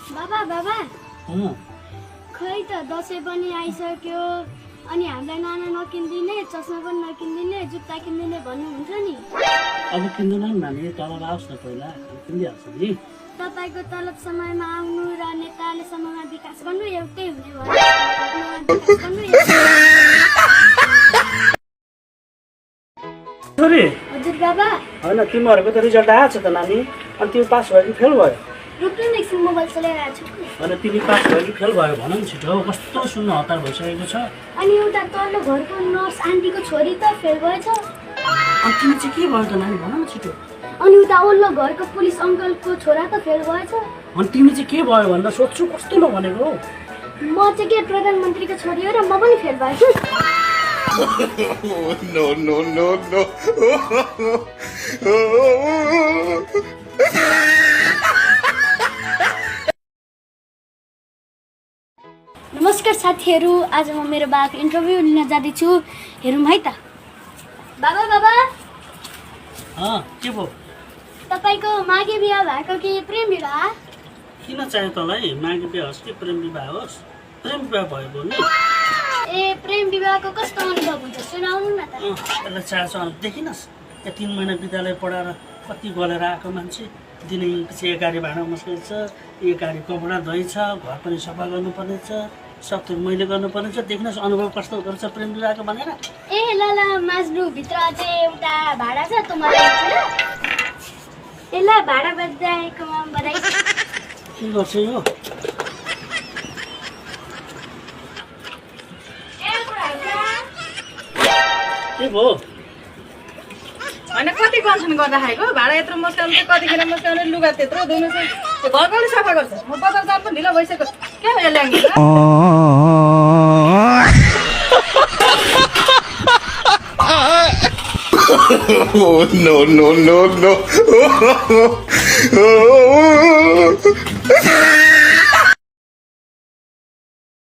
बाबा बाबा अँ खै त दसैँ पनि आइसक्यो अनि हामीलाई नाना नकिन्दिने चस्मा पनि नकिन्दिने जुत्ता किन्दिने भन्नुहुन्छ नि अब किन्दैन नि नानी तलब आओस् न पहिला किनिदिइहाल्छ नि तपाईँको तलब समयमा आउनु र नेताले समयमा विकास गर्नु एउटै हुने भयो छोरी हजुर बाबा होइन तिमीहरूको त रिजल्ट आएछ त नानी अनि तिमी पास भयो कि फेल भयो रुक्नु न एकछिन मोबाइल चलाइरहेको छु होइन तिमी पास भयो कि फेल भयो भन न छिटो कस्तो सुन्न हतार भइसकेको छ अनि एउटा तल्लो घरको नर्स आन्टीको छोरी त फेल भएछ अनि तिमी चाहिँ के भयो त नानी भन न छिटो अनि उता ओल्लो घरको पुलिस अङ्कलको छोरा त फेल भएछ अनि तिमी चाहिँ के भयो भनेर सोध्छु कस्तो नभनेको हौ म चाहिँ के प्रधानमन्त्रीको छोरी हो र म पनि फेल भएछु No. नमस्कार साथीहरू आज म मेरो बाबाको इन्टरभ्यू लिन जाँदैछु हेरौँ है त बाबा बाबा अँ के भयो तपाईँको माघे बिहा भएको कि प्रेम विवाह किन चाहियो तँलाई माघे बिहा होस् कि प्रेम विवाह होस् प्रेम विवाह भएको नि ए प्रेम विवाहको कस्तो अनुभव हुन्छ सुनाउनु न त यसलाई चाहेछ देखिनस् त्यहाँ 3 महिना विद्यालय पढाएर कति गलेर आएको मान्छे दिनै पछि एक गाडी भाँडा मस्किन्छ एक गाडी कपडा धोइछ घर पनि सफा गर्नुपर्ने छ सब थोक मैले गर्नुपर्ने छ देखिनुहोस् अनुभव कस्तो हुँदो रहेछ प्रेम विवाहको भनेर ए ल ल माझ्नु भित्र चाहिँ एउटा भाडा छ त मलाई ए ल भाडा बजाएकोमा बधाई के गर्छ यो के भयो होइन कति कन्सन गर्दाखेरिको भाडा यत्रो मस्काउनु चाहिँ कतिखेर मस्काउने लुगा त्यत्रो धुनु चाहिँ घर पनि सफा गर्छ म बजार जानु पनि ढिलो भइसक्यो के भयो ल्याङ्गे No.